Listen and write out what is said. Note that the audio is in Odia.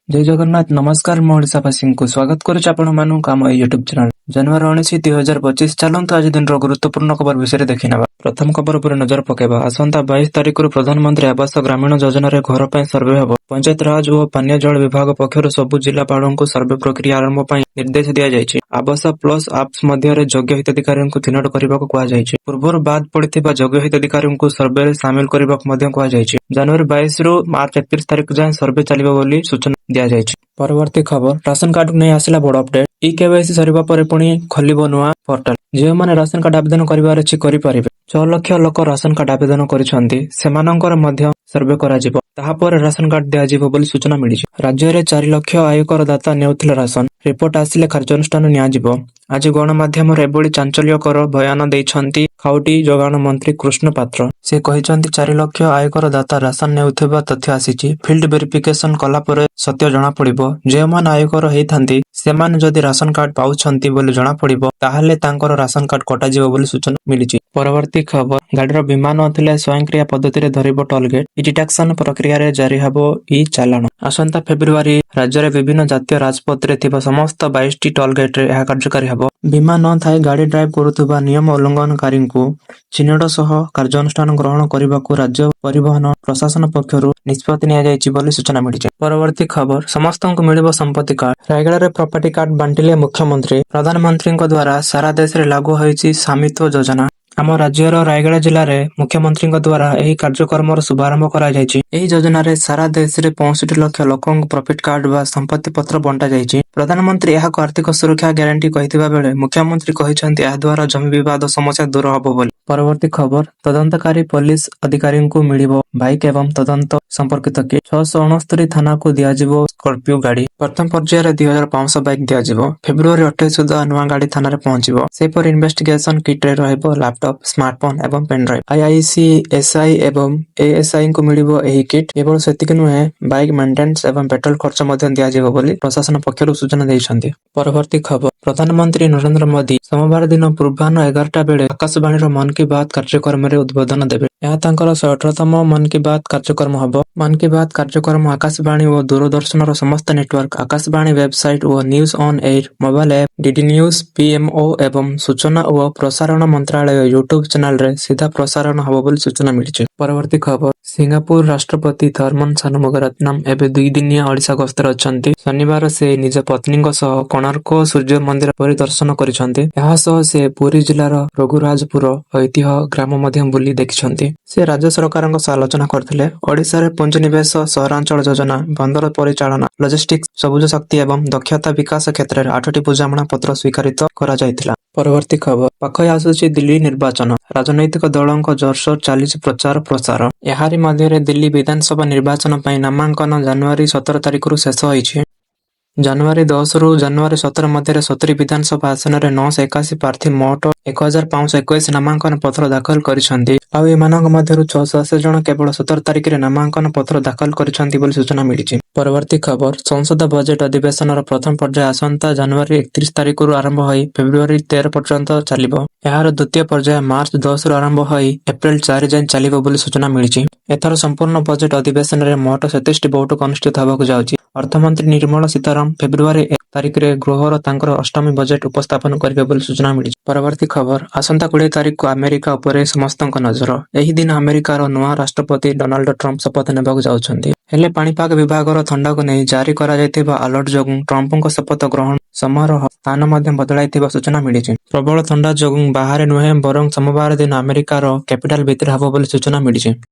ଜୟ ଜଗନ୍ନାଥ, ନମସ୍କାର। ମୁଁ ଓଡ଼ିଶାବାସୀଙ୍କୁ ସ୍ୱାଗତ କରୁଛି ଆପଣମାନଙ୍କୁ ଆମ ଏଇ ୟୁଟ୍ୟୁବ୍ ଚ୍ୟାନେଲ। ଜାନୁଆରୀ 19, 2025। ଚାଲନ୍ତୁ, ଆଜି ଦିନର ଗୁରୁତ୍ୱପୂର୍ଣ୍ଣ ଖବର ବିଷୟରେ ଦେଖିନେବା। ପ୍ରଥମ ଖବର ଉପରେ ନଜର ପକାଇବା। ଆସନ୍ତା 22 ତାରିଖରୁ ପ୍ରଧାନମନ୍ତ୍ରୀ ଆବାସ ଗ୍ରାମୀଣ ଯୋଜନାରେ ଘର ପାଇଁ ସର୍ଭେ ହେବ। ପଞ୍ଚାୟତରାଜ ଓ ପାନୀୟ ଜଳ ବିଭାଗ ପକ୍ଷରୁ ସବୁ ଜିଲ୍ଲାପାଳଙ୍କୁ ସର୍ଭେ ପ୍ରକ୍ରିୟା ଆରମ୍ଭ ପାଇଁ ନିର୍ଦ୍ଦେଶ ଦିଆଯାଇଛି। ଆବାସ ପ୍ଲସ୍ ଆପ୍ସ ମଧ୍ୟରେ ଯୋଗ୍ୟ ହିତାଧିକାରୀଙ୍କୁ ଚିହ୍ନଟ କରିବାକୁ କୁହାଯାଇଛି। ପୂର୍ବରୁ ବାଦ୍ ପଡ଼ିଥିବା ଯୋଗ୍ୟ ହିତାଧିକାରୀଙ୍କୁ ସର୍ଭେରେ ସାମିଲ କରିବାକୁ ମଧ୍ୟ କୁହାଯାଇଛି। ଜାନୁଆରୀ 22ରୁ ମାର୍ଚ୍ଚ 31 ତାରିଖ ଯାଏଁ ସର୍ଭେ ଚାଲିବ ବୋଲି ସୂଚନା ଦିଆଯାଇଛି। ପରବର୍ତ୍ତୀ ଖବର, ରାସନ କାର୍ଡକୁ ନେଇ ଆସିଲା ବଡ଼ ଅପଡେଟ୍। ଇ କେୱାଇସି ସରିବା ପରେ ପୁଣି ଖୋଲିବ ନୂଆ ପୋର୍ଟାଲ। ଯେଉଁମାନେ ରାସନ କାର୍ଡ ଆବେଦନ କରିବାର ଅଛି, କରିପାରିବେ। 6 ଲକ୍ଷ ଲୋକ ରାସନ କାର୍ଡ ଆବେଦନ କରିଛନ୍ତି। ସେମାନଙ୍କର ମଧ୍ୟ ସର୍ଭେ କରାଯିବ। ତାହାପରେ ରାସନ କାର୍ଡ ଦିଆଯିବ ବୋଲି ସୂଚନା ମିଳିଛି। ରାଜ୍ୟରେ 4 ଲକ୍ଷ ଆୟକର ଦାତା ନେଉଥିଲେ ରାସନ, ରିପୋର୍ଟ ଆସିଲେ କାର୍ଯ୍ୟାନୁଷ୍ଠାନ ନିଆଯିବ। ଆଜି ଗଣମାଧ୍ୟମରେ ଏଭଳି ଚାଞ୍ଚଲ୍ୟକର ବୟାନ ଦେଇଛନ୍ତି ଖାଉଟି ଯୋଗାଣ ମନ୍ତ୍ରୀ କୃଷ୍ଣ ପାତ୍ର। ସେ କହିଛନ୍ତି, 4 ଲକ୍ଷ ଆୟକର ଦାତା ରାସନ ନେଉଥିବା ତଥ୍ୟ ଆସିଛି। ଫିଲ୍ଡ ଭେରିଫିକେସନ କଲା ପରେ ସତ୍ୟ ଜଣାପଡ଼ିବ। ଯେଉଁମାନେ ଆୟକର ହେଇଥାନ୍ତି, ସେମାନେ ଯଦି ରାସନ କାର୍ଡ ପାଉଛନ୍ତି ବୋଲି ଜଣାପଡ଼ିବ, ତାହେଲେ ତାଙ୍କର ରାସନ କାର୍ଡ କଟାଯିବ ବୋଲି ସୂଚନା ମିଳିଛି। ପରବର୍ତ୍ତୀ ଖବର, ଗାଡ଼ିର ବୀମା ନଥିଲେ ସ୍ୱୟଂକ୍ରିୟ ପଦ୍ଧତିରେ ଧରିବ ଟୋଲଗେଟ୍। ଇ-ଡିଟେକ୍ସନ ପ୍ରକ୍ରିୟାରେ ଜାରି ହେବ ଇ-ଚାଲାଣ। ଆସନ୍ତା ଫେବୃଆରୀ ରାଜ୍ୟରେ ବିଭିନ୍ନ ଜାତୀୟ ରାଜପଥରେ ଥିବା ସମସ୍ତ 22ଟି ଟୋଲଗେଟ୍ରେ ଏହା କାର୍ଯ୍ୟକାରୀ ହେବ। ବୀମା ନ ଥାଇ ଗାଡ଼ି ଡ୍ରାଇଭ୍ କରୁଥିବା ନିୟମ ଉଲ୍ଲଂଘନକାରୀଙ୍କୁ ଚିହ୍ନଟ ସହ କାର୍ଯ୍ୟାନୁଷ୍ଠାନ ଗ୍ରହଣ କରିବାକୁ ରାଜ୍ୟ ପରିବହନ ପ୍ରଶାସନ ପକ୍ଷରୁ ନିଷ୍ପତ୍ତି ନିଆଯାଇଛି ବୋଲି ସୂଚନା ମିଳିଛି। ପରବର୍ତ୍ତୀ ଖବର, ସମସ୍ତଙ୍କୁ ମିଳିବ ସମ୍ପତ୍ତି କାର୍ଡ। ରାୟଗଡ଼ାରେ ପ୍ରପର୍ଟି କାର୍ଡ ବାଣ୍ଟିଲେ ମୁଖ୍ୟମନ୍ତ୍ରୀ। ପ୍ରଧାନମନ୍ତ୍ରୀଙ୍କ ଦ୍ୱାରା ସାରା ଦେଶରେ ଲାଗୁ ହୋଇଛି ସ୍ୱାମିତ୍ୱ ଯୋଜନା। ଆମ ରାଜ୍ୟର ରାୟଗଡ଼ା ଜିଲ୍ଲାରେ ମୁଖ୍ୟମନ୍ତ୍ରୀଙ୍କ ଦ୍ୱାରା ଏହି କାର୍ଯ୍ୟକ୍ରମର ଶୁଭାରମ୍ଭ କରାଯାଇଛି। ଏହି ଯୋଜନାରେ ସାରା ଦେଶରେ 65 ଲକ୍ଷ ଲୋକଙ୍କୁ ପ୍ରପର୍ଟି କାର୍ଡ ବା ସମ୍ପତ୍ତି ପତ୍ର ବଣ୍ଟାଯାଇଛି। ପ୍ରଧାନମନ୍ତ୍ରୀ ଏହାକୁ ଆର୍ଥିକ ସୁରକ୍ଷା ଗ୍ୟାରେଣ୍ଟି କହିଥିବା ବେଳେ ମୁଖ୍ୟମନ୍ତ୍ରୀ କହିଛନ୍ତି, ଏହାଦ୍ୱାରା ଜମି ବିବାଦ ସମସ୍ୟା ଦୂର ହେବ ବୋଲି। ପରବର୍ତ୍ତୀ ଖବର, ତଦନ୍ତକାରୀ ପୋଲିସ ଅଧିକାରୀଙ୍କୁ ମିଳିବ ବାଇକ୍ ଏବଂ ତଦନ୍ତ ସମ୍ପର୍କିତ କିଟ୍। 669 ଥାନାକୁ ଦିଆଯିବ ସ୍କର୍ପିଓ ଗାଡ଼ି। ପ୍ରଥମ ପର୍ଯ୍ୟାୟରେ 2500 ବାଇକ୍ ଦିଆଯିବ। ଫେବୃଆରୀ 28 ସୁଦ୍ଧା ନୂଆ ଗାଡ଼ି ଥାନାରେ ପହଞ୍ଚିବ। ସେହିପରି ଇନଭେଷ୍ଟିଗେସନ କିଟ୍ରେ ରହିବ ଲାପଟପ୍, ସ୍ମାର୍ଟଫୋନ୍ ଏବଂ ପେନ୍ଡ୍ରାଇଭ୍। ଆଇଆଇସି, ଏସ୍ଆଇ ଏବଂ ଏଏସ୍ଆଇଙ୍କୁ ମିଳିବ ଏହି କିଟ୍। କେବଳ ସେତିକି ନୁହେଁ, ବାଇକ୍ ମେଣ୍ଟେନାନ୍ସ ଏବଂ ପେଟ୍ରୋଲ ଖର୍ଚ୍ଚ ମଧ୍ୟ ଦିଆଯିବ ବୋଲି ପ୍ରଶାସନ ପକ୍ଷରୁ ସୂଚନା ଦେଇଛନ୍ତି। ପରବର୍ତ୍ତୀ ଖବର, ପ୍ରଧାନମନ୍ତ୍ରୀ ନରେନ୍ଦ୍ର ମୋଦି ସୋମବାର ଦିନ ପୂର୍ବାହ୍ନ 11ଟା ବେଳେ ଆକାଶବାଣୀର ମନ୍ କି ବାତ୍ କାର୍ଯ୍ୟକ୍ରମରେ ଉଦ୍ବୋଧନ ଦେବେ। ଏହା ତାଙ୍କର 118ତମ ମନ୍ କି ବାତ୍ କାର୍ଯ୍ୟକ୍ରମ ହେବ। ମନ୍ କି ବାତ୍ କାର୍ଯ୍ୟକ୍ରମ ଆକାଶବାଣୀ ଓ ଦୂରଦର୍ଶନର ସମସ୍ତ network, Akashvani website O news on air mobile app, DD news, PMO ଏବଂ ସୂଚନା ଓ ପ୍ରସାରଣ ମନ୍ତ୍ରାଳୟ ୟୁଟ୍ୟୁବ ଚ୍ୟାନେଲରେ ସିଧା ପ୍ରସାରଣ ହେବ ବୋଲି ସୂଚନା ମିଳିଛି। ପରବର୍ତ୍ତୀ ଖବର, ସିଙ୍ଗାପୁର ରାଷ୍ଟ୍ରପତି ଥର୍ମନ ଶାନମୁଗରତ୍ନମ ଏବେ 2 ଦିନିଆ ଓଡ଼ିଶା ଗସ୍ତରେ ଅଛନ୍ତି। ଶନିବାର ସେ ନିଜ ପତ୍ନୀଙ୍କ ସହ କୋଣାର୍କ ସୂର୍ଯ୍ୟ ମନ୍ଦିର ପରିଦର୍ଶନ କରିଛନ୍ତି। ଏହା ସହ ସେ ପୁରୀ ଜିଲ୍ଲାର ରଘୁରାଜପୁର ଐତିହ୍ୟ ଗ୍ରାମ ମଧ୍ୟ ବୁଲି ଦେଖିଛନ୍ତି। ସେ ରାଜ୍ୟ ସରକାରଙ୍କ ସହ ଆଲୋଚନା କରିଥିଲେ। ଓଡ଼ିଶାରେ ପୁଞ୍ଜିନିବେଶ, ସହରାଞ୍ଚଳ ଯୋଜନା, ବନ୍ଦର ପରିଚାଳନା, ଲଜିଷ୍ଟିକ୍ସ, ସବୁଜ ଶକ୍ତି ଏବଂ ଦକ୍ଷତା ବିକାଶ କ୍ଷେତ୍ରରେ ଆଠଟି ବୁଝାମଣା ପତ୍ର ସ୍ୱାକ୍ଷରିତ କରାଯାଇଥିଲା। ପରବର୍ତ୍ତୀ ଖବର, ପାଖେଇ ଆସୁଛି ଦିଲ୍ଲୀ ନିର୍ବାଚନ। ରାଜନୈତିକ ଦଳଙ୍କ ଜୋରସୋର ଚାଲିଛି ପ୍ରଚାର ପ୍ରସାର। ଏହାରି ମଧ୍ୟରେ ଦିଲ୍ଲୀ ବିଧାନସଭା ନିର୍ବାଚନ ପାଇଁ ନାମାଙ୍କନ ଜାନୁଆରୀ 17 ତାରିଖରୁ ଶେଷ ହୋଇଛି। ଜାନୁଆରୀ 10ରୁ ଜାନୁଆରୀ 17 ମଧ୍ୟରେ 70 ବିଧାନସଭା ଆସନରେ 981 ପ୍ରାର୍ଥୀ ମୋଟ 1521 ନାମାଙ୍କନ ପତ୍ର ଦାଖଲ କରିଛନ୍ତି। ଆଉ ଏମାନଙ୍କ ମଧ୍ୟରୁ 680 ଜଣ କେବଳ 17 ତାରିଖରେ ନାମାଙ୍କନ ପତ୍ର ଦାଖଲ କରିଛନ୍ତି ବୋଲି ସୂଚନା ମିଳିଛି। ପରବର୍ତ୍ତୀ ଖବର, ସଂସଦ ବଜେଟ୍ ଅଧିବେଶନର ପ୍ରଥମ ପର୍ଯ୍ୟାୟ ଆସନ୍ତା ଜାନୁଆରୀ 31 ତାରିଖରୁ ଆରମ୍ଭ ହୋଇ ଫେବୃଆରୀ 13 ପର୍ଯ୍ୟନ୍ତ ଚାଲିବ। ଏହାର ଦ୍ୱିତୀୟ ପର୍ଯ୍ୟାୟ ମାର୍ଚ୍ଚ 10ରୁ ଆରମ୍ଭ ହୋଇ ଏପ୍ରିଲ 4 ଯାଏଁ ଚାଲିବ ବୋଲି ସୂଚନା ମିଳିଛି। ଏଥର ସମ୍ପୂର୍ଣ୍ଣ ବଜେଟ୍ ଅଧିବେଶନରେ ମୋଟ 27ଟି ବୈଠକ ଅନୁଷ୍ଠିତ ହେବାକୁ ଯାଉଛି। ଅର୍ଥମନ୍ତ୍ରୀ ନିର୍ମଳା ସୀତାରମଣ ଫେବୃଆରୀ 1 ତାରିଖରେ ଗୃହରେ ତାଙ୍କର ଅଷ୍ଟମ ବଜେଟ୍ ଉପସ୍ଥାପନ କରିବେ ବୋଲି ସୂଚନା ମିଳିଛି। ପରବର୍ତ୍ତୀ ଖବର, ଆସନ୍ତା 20 ତାରିଖକୁ ଆମେରିକା ଉପରେ ସମସ୍ତଙ୍କ ନଜର। ଏହି ଦିନ ଆମେରିକାର ନୂଆ ରାଷ୍ଟ୍ରପତି ଡୋନାଲ୍ଡ ଟ୍ରମ୍ପ ଶପଥ ନେବାକୁ ଯାଉଛନ୍ତି। ହେଲେ ପାଣିପାଗ ବିଭାଗର ଥଣ୍ଡାକୁ ନେଇ ଜାରି କରାଯାଇଥିବା ଆଲର୍ଟ ଯୋଗୁଁ ଟ୍ରମ୍ପଙ୍କ ଶପଥ ଗ୍ରହଣ ସମାରୋହ ସ୍ଥାନ ମଧ୍ୟ ବଦଳାଇଥିବା ସୂଚନା ମିଳିଛି। ପ୍ରବଳ ଥଣ୍ଡା ଯୋଗୁଁ ବାହାରେ ନୁହେଁ, ବରଂ ସୋମବାର ଦିନ ଆମେରିକାର କ୍ୟାପିଟାଲ ଭିତରେ ହେବ ବୋଲି ସୂଚନା ମିଳିଛି।